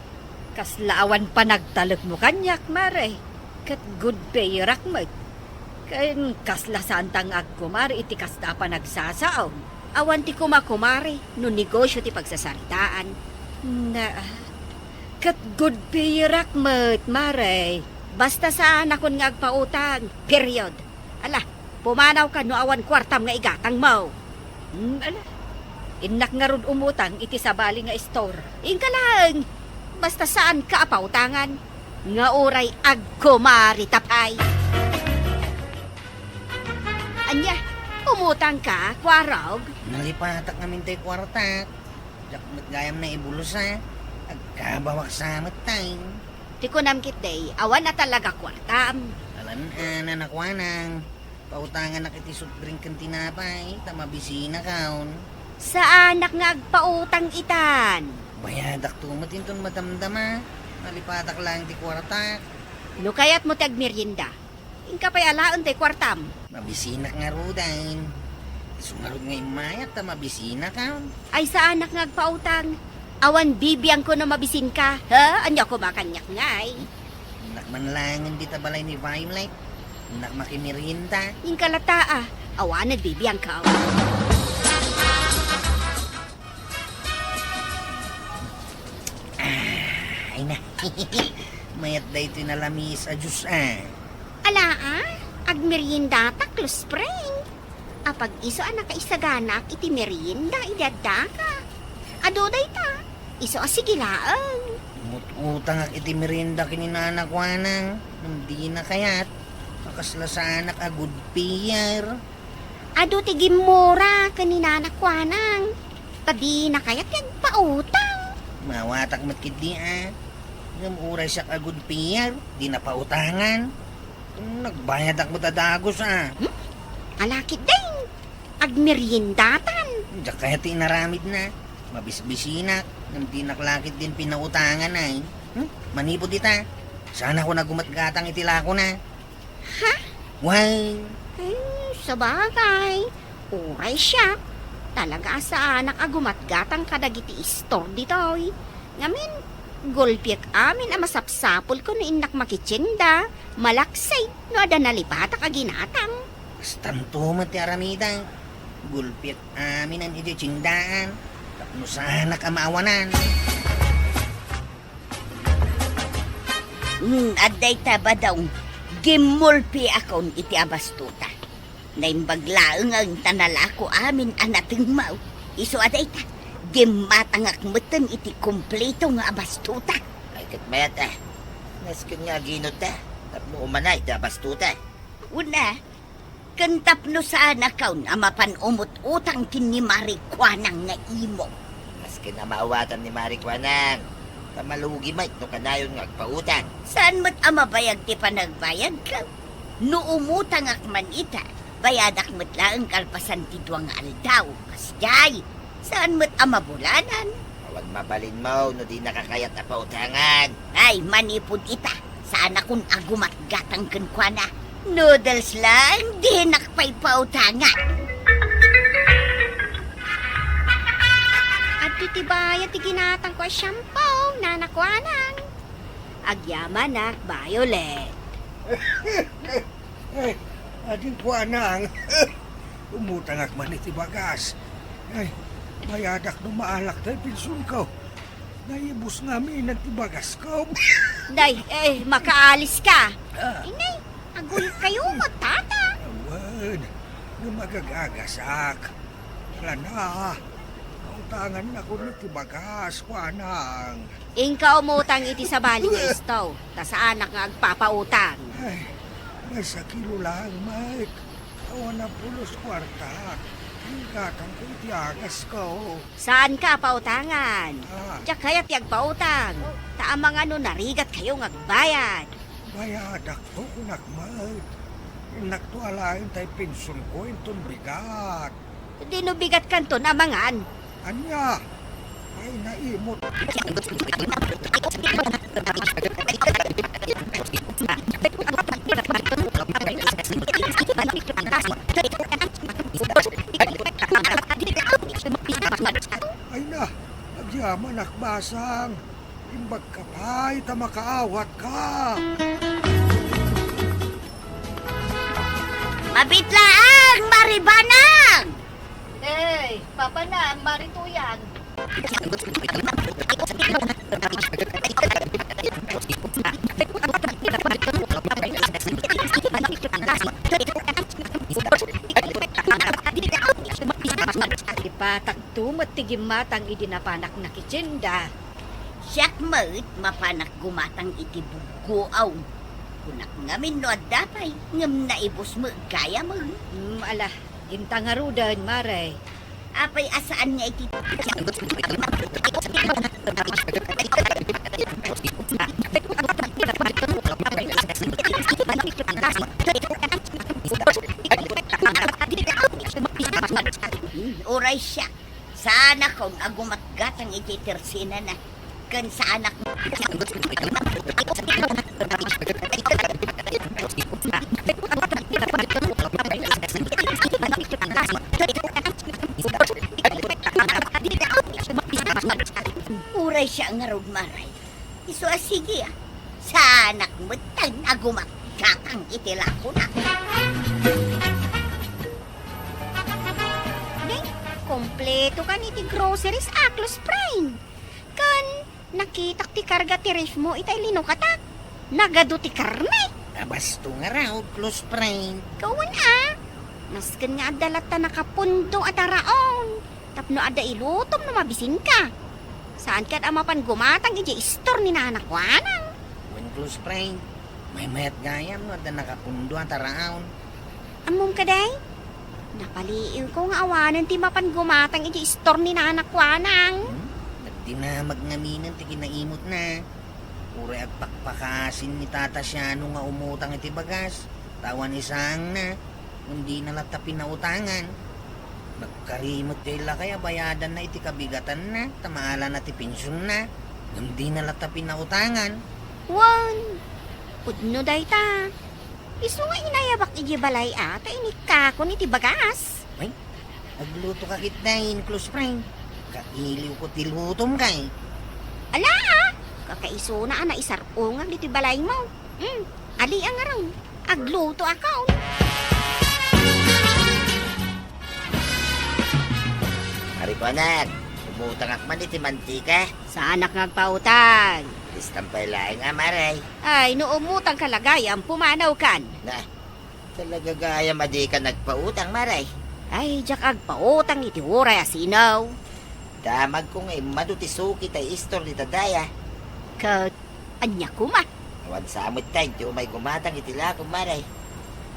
Kasla awan panagtalekmo kaniak, Mare. Ket good payerak met. Ken kasla saanta nga agkumari iti kasta a panagsasaom. Awan ti kumakumari no negosio ti pagsasaritaan. Na, ket good payerak met, Mare. Basta saanakon nga agpautang. Period. Ala, pumanawka no awan kuartam nga igatangmo. Hmm, ala. Innak ngarud umutang iti sabali nga istor. Inka laeng. Basta saanka a pautangan. Nga uray agkumarita pay. Ania, umutangka, Kuarog? Nalipatak ngamin tay kuartak. Diak met gayam naibulsa. Agkabawak sa met tay. Ti kunam ketdi, awan a talaga kuartam. Alan, a, Nana Kuanang. Pautanganak iti soft drink ken tinapay, ta mabisinakon. Saanak nga agpautang itan. Bayadakto met inton madamdama. Nalipatak laeng ti kuartak. No kayatmo ti agmerienda, inka pay alaen tay kuartam. Mabisinak ngaruden. Isu ngarud nga immayak ta mabisinakon. Ay, saanak nga agpautang. Awan bibiangko no mabisinka. Ha? Ania koma kaniak ngay? Innak man laengen dita balay ni Violet. Innak makimerienda. Inka lata, a. Awan bibiangko. Ah, ay na. Mayat daytoy nalamiis a juice, a. Ala, a. Agmeriendatak, Luz Pring. Apag isu a nakaisaganak iti merienda idi addaka. Adu dayta, isu a sige laeng. Umut-utangak iti merienda ken ni Nana Kuanang, ngem dina kayat. Kasla saanak a good payer. Adu ti gimmura ken ni Nana Kuanang, ta dina kayat ti agpautang. Mawatak met ketdi, a. Ngem uray siak a good payer, dina pautangan. Nagbayadak met a dagus, a. Hmm? Ala ketdin, agmeriendatan. Diak kayat ti inaramidna. Mabisbisinak, ngem dinak la ketdin pinautangan, ay. Hmm? Manipud ita, saanakon a gumatgatang iti lakona. Ha? Wen. Hmm, sabagay. Uray siak, talaga a saanak a gumatgatang kadagiti istor ditoy. Ngamin, gulpiek amin a masapsapulko no innak makitienda, malaksid no adda nalipatak a ginatang. Kastanto met ti aramidek. Gulpiek amin a itiendaan tapno saanak a maawanan. Hmm, adda ita, Badong. Gimmulpiakon iti abastota. Naimbag laeng ta nalako amin a natengmaw. Isu a dayta, gimmatangak metten iti kompleto nga abastota. Ay, ket mayat, a. Nasken nga aginot, a, tapno umanay ti abastota. Una, ken tapno saanakon a mapan umut-utang ken ni Mari Kuanang nga imo. Masken a maawatan ni Mari Kuanang, ta malugi met no kanayon nga agpautang. Saan met a mabayag ti panagbayadko? No umutangak man ita, bayadak met laeng kalpasan ti dua nga aldaw. Kasdiay, saan met a mabulanan. Awan mabalinmo no dinaka kayat a pautangan. Ay, manipud ita, saanakon a gumatgatang kenkuana. Noodles laeng, dinak pay pautangan. Adtoy ti bayad ti ginatangko a shampoo, Nana Kuanang. Agyamanak, Violet. Ay, Ading kuanang, umutangak man iti bagas. Ay, bayadak no maalak tay pensionko. Naibus ngamin ti bagasko. Day, eh, makaaliska. Ah. Inay, agulkayo, tata. Awan, no magagagasak. Lana, pautangannakon ti bagas, kuanang. Inka umutang iti sabali nga isto, ta saanak nga agpapautang. Ay, masakilo lang, Mike. Awan a pulos kuarta. Inggatangko iti agasko. Saanka a pautangan. Ah. Diak kayat ti agpautang. Ta amangan no narigatkayo nga agbayad. Bayadakto, kunak, Mike. Innakto alaen tay pensionko inton bigat. Di no bigatkanton a mangan. Ania? Ay, naimot. Ay na, agyamanak, basang. Imbagka pay ta makaawatka. Mabitlaang, Maribanang! Ey, papanam, Marituyan. Ipatakto met ti gimmatang idi napanak nakitienda. Siak met, mapanak gumatang iti buggoaw. Kunak ngamin no adda pay, ngem naibus met gayam. Hmm, ala, inta ngaruden, Mare. Apay a saan nga iti Hmm, uray siak. Saanakon a gumatgatang iti tersenana. Ken saanak. Uray siak ngarud, Mare. Isu a sige, a. Saanak metten a gumatgatang iti lakona. Di, kompleto kan iti groceries a, close friend. Ken nakitak ti karga ti ref mo itay linukatak. Nagadu ti karne. Abasto ngarud, close friend. Kawan a. Masken nga adda latta nakapundo a taraon. Tapno adda ilutom no mabisinka. Saanka a mapan gumatang idiay istor ni Nana Kuanang. Wen, close friend, maymayat gayam no adda nakapundo a taraon. Ammom kadi? Napaliiwko nga awanen ti mapan gumatang idiay istor ni Nana Kuanang. Hmm? Nagdinamag ngaminen ti kinaimutna. Uray agpakpakasin ni Tata Siano nga umutang iti bagas, ta awan isangna. Ngem dina latta pinautangan. Nagkari met ti lakay a bayadanna iti kabigatanna, ta maalana ti pensionna. Ngem dina latta pinautangan. Wen, pudno dayta. Isu nga inayabak idiay balay a, ta inikkakon iti bagas. Ay, aglutoka ketdin, close friend. Kailiwko ti lutom kay. Ala, a, kakaisuna a naisar-ungak ditoy balaymo. Hmm, ali a ngarud. Aglutoakon. Mari Kuanang, umutangak man iti mantika. Saanak nga agpautang. Listam pay laeng a, Mare. Ay, no umutangka la gayam, pumanawkan. Na, talaga gayam a dika nagpautang, Mare. Ay, diak agpautang iti uray a sinaw. Damagko nga immadu ti suki tay istor dita daya. Ket ania koma? Awan sa met tay, di umay gumatang iti lakom, Mare.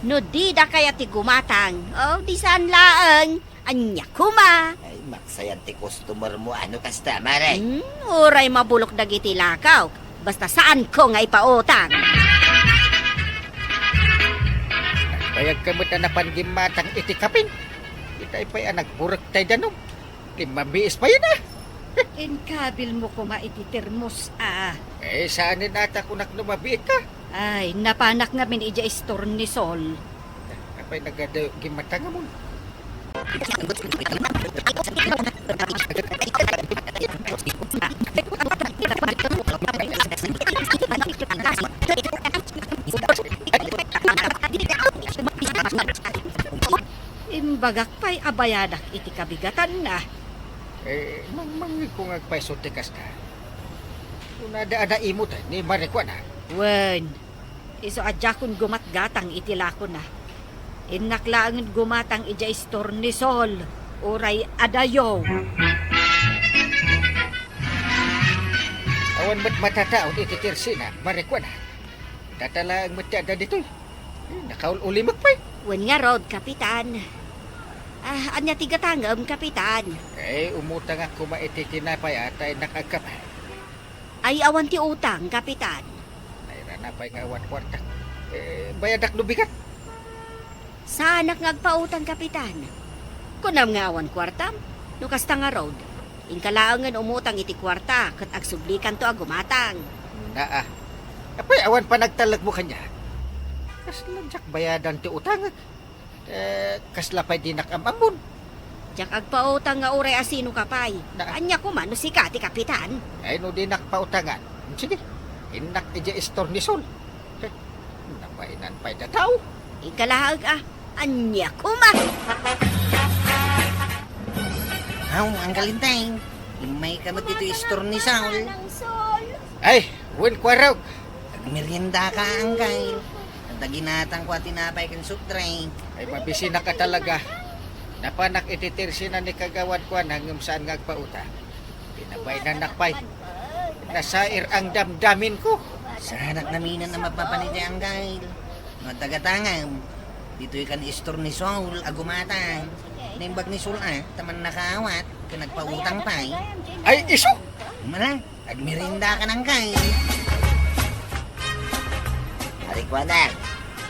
No dida kayat ti gumatang, o, di saan laeng. Ania koma? Ay, maksayan ti customer mo, a, no kasta, Mare. Hmm, uray mabulok dagiti lakaw. Basta saanko nga ipautang. Nagbayagka met a napan gimmatang iti kapin. Itay pay a nagburek tay danum. Ti mabiis pay na. Inkabilmo koma iti termos, a. Eh, saanen a ta kunak no mabiit ka. Ay, napanak ngamin idiay istor ni Sol. Apay nagadu gimmatangamon? Imbagak pay a bayadak iti kabigatanna. Eh, mangmangngegko nga agpayso ti kasta. Kunada a naimut ni Marikuana. Wen, isu a diakon gumatgatang iti lakona. Innak laengen gumatang idiay store ni Sol, uray adayo. Awan met matataud iti tersena, Marikuana. Data laeng met ti adda ditoy. Eh, nakaul-ulimek pay. Wen ngarud, Kapitan. Ah, ania ti gatangem, Kapitan? Eh, umutangak koma iti tinapay a ta innak agkape. Ay, awan ti utang, Kapitan. Nairana pay nga awan kuarta. Eh, bayadak no bigat. Saanak nga agpautang, Kapitan. Kunam nga awan kuartam? No kasta ngarud, inka laengen umutang iti kuarta ket agsublikanto a gumatang. Naa. Apay awan panagtalekmo kaniak? Kasla diak bayadan ti utangek. Eh, kasla pay dinak am-ammon. Diak agpautang nga uray asinoka pay. Na- Ania koma no sika ti kapitan? Ay, no dinak pautangan. Sige, innak idiay istor ni Sol. Heh, nabainan pay da tao. Ikalaag a, ania koma? Aw, Uncle Enteng, immayka met ditoy istor ni Saul. Ay, wen kuarog. Agmeriendaka, Uncle. Ginatangko a tinapay ken soft drink. Ay, mabisinaka talaga. Napanak iti tersena ni Kagawad Kuana ngem saan nga agpautang. Pinabainannak pay. Nasair ang damdamin ko. Saanak naminan a mapapan iti, Uncle. No adda gatangem, ditoy kan istor ni Saul a gumatang. Naimbag ni Saul a, ta mannakaawat, ken nagpautang pay. Ay, isu! Mana, agmeriendaka, Uncle. Ari, kuana,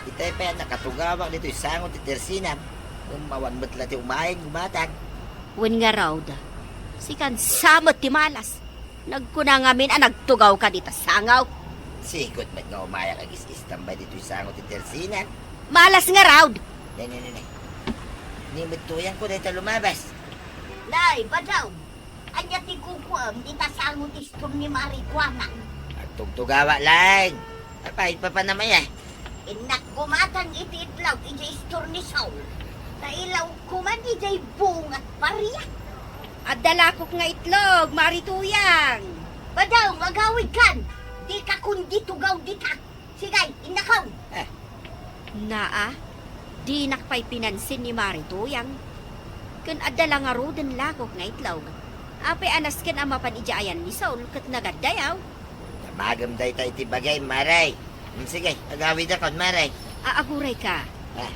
itay pay a nakatugawak ditoy sango ti tersena. Ngem awan met la ti umayen gumatang. Wen ngarud, sikan sa met ti malas. Nagkuna ngamin a nagtugawka dita sango. Sigud met nga umayak agis-istambay ditoy sango ti tersena. Malas ngarud! Ne, ne, ne, ne. Ni met tuyangko dayta lumabas. Nay, Badong, ania ti kukuem dita sango ti istor ni Marikuana? Agtugtugawak laeng. Apay, papanam aya? Innak gumatang iti itlog idiay istor ni Saul. Nailaw koman idiay bungat paria. Adda lakok nga itlog, Mari Tuyang. Badong, agawidkan. Dika kundi tugaw dita. Sige, innakon. Eh. Naa, dinak pay pinansin ni Mari Tuyang. Ken adda la ngaruden lakok nga itlog. Apay a nasken a mapan idiay ayan ni Saul ket nagaddayaw? Damagem dayta iti bagim, Mare. Mm, sige, agawidakon, Mare. Aagurayka. Ah.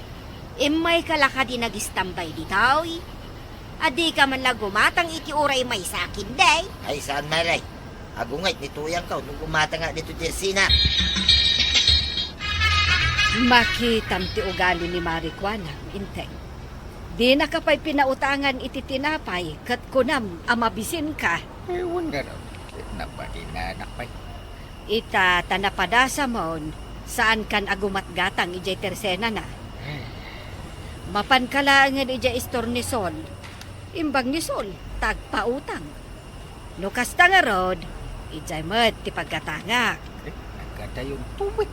Immayka la kadi nagistambay ditoy? A dika man la gumatang iti uray maysa a kindi? Ay, saan, Mare. Agungayt ni tuyangko no gumatangak ditoy ti tersena. Makitam ti ugali ni Mari Kuana, Enteng. Dinaka pay pinautangan iti tinapay ket kunam a mabisinka. Ay, wen ngarud, nabainanak pay. Ita ta napadasamon, saankan a gumatgatang idiay tersenana. Ay. Mapanka laengen idiay istor ni Sol. Imbag ni Sol, ta agpautang. No kasta ngarud, idiay met ti paggatangak. Eh, naggatayonto met.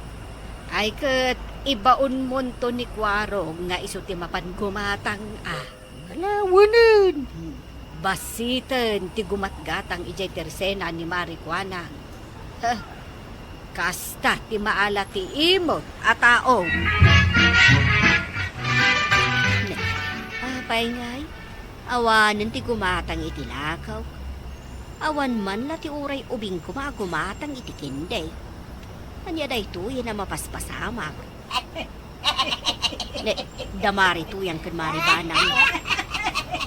Ay ket, ibaonmonto ni Kuarog nga isu ti mapan gumatang a. Kalawanen. Hmm. Basiten ti gumatgatang idiay tersena ni Mari Kuanang. Huh. Kasta ti maala ti imot a tao. Ne, apay ngay? Awanen ti gumatang iti lakaw. Awan man la ti uray ubing koma a gumatang iti kindi. Ania daytoyen a mapaspasamak? Ne, da Mari Tuyang ken Mari Banang.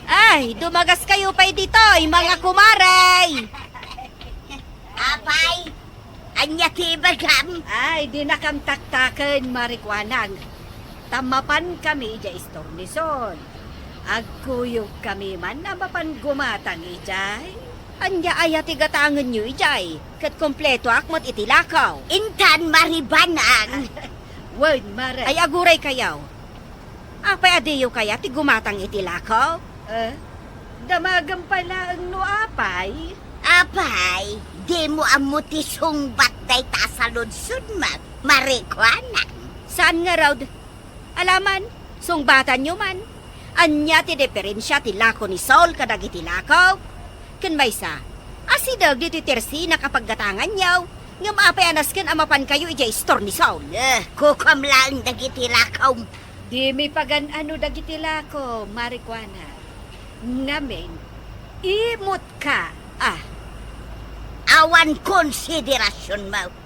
Ay, dumagaskayo pay ditoy, mga kumare! Apay, ania ti ibagam? Ay, dinakam taktaken, Mari Kuanang. Ta mapankami idiay istor ni Sol. Agkuyogkami man a mapan gumatang idiay. Ania aya ti gatangenyo idiay? Ket kompletoak met iti lakaw. Intan, Mari Banang. Wen, Mare. Ay, aguraykayo. Apay a diyo kayat ti gumatang iti lakaw? Eh? Damagem pay laeng no apay? Apay, dimo ammo ti sungbat dayta a saludsodmo, Mari Kuanang? Saan ngarud? Alaman, sungbatanyo man. Ania ti diferensia ti lako ni Saul kadagiti lako? Ken maysa, asideg ditoy tersenam a paggatanganyo, ngem apay a nasken a mapankayo idiay istor ni Saul? Eh, kukuam laeng dagiti lakom. Dimi pagan-ano dagiti lako, Marijuana. Ngamin, imutka, ah. Awan konsiderasionmo.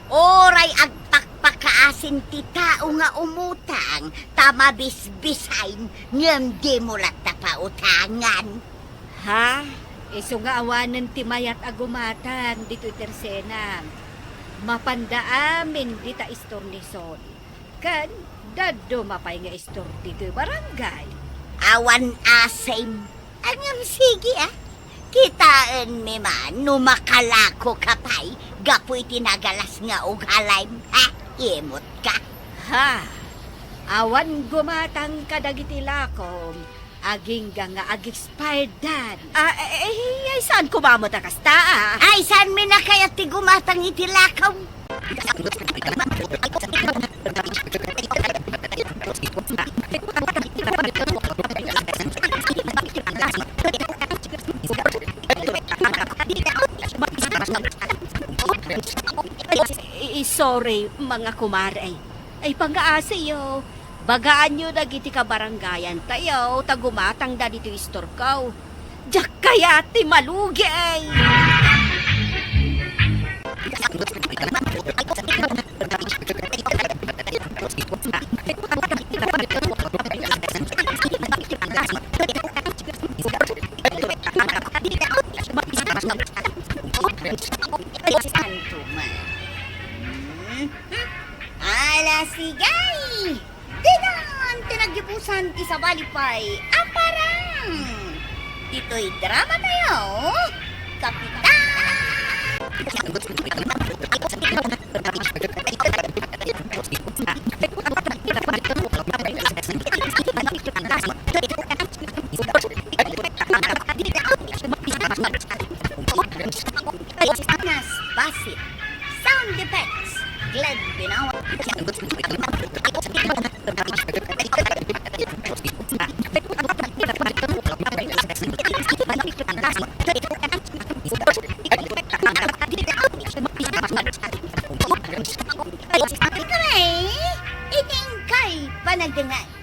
Uray agpakpakaasin ti tao nga umutang ta mabisbisaen ngem dimo latta pautangan. Ha? Isu nga awanen ti mayat a gumatang ditoy tersenam. Mapanda amin dita istor ni Saul. Ken dadduma pay nga istor ditoy barangay. Awan asim. Ngem sige, ah. Kitaenmi man no makalakoka pay gapu iti nagalas nga ugalim, ha? Imutka. Ha? Awan gumatang kadagiti lakom agingga nga ag-expiredan. Ah, eh, eh, ay, saan koma met a kasta, ah? Ay, saanmi a kayat ti gumatang iti lakom? I-, i-, sorry, mga kumare. Ay, pangaasiyo. Bagaanyo dagiti kabarangayantayo ta gumatangda ditoy istorko. Diak kayat ti malugi! Santo man. Hmm? Ala, sige! Dinan ti nagyubusan ti sabali pay a parang. Ditoy dramatayo, Kapitan! Nas Basit. Sound effects, Glenn Binawa. Kare, itingkay panagdengngeg.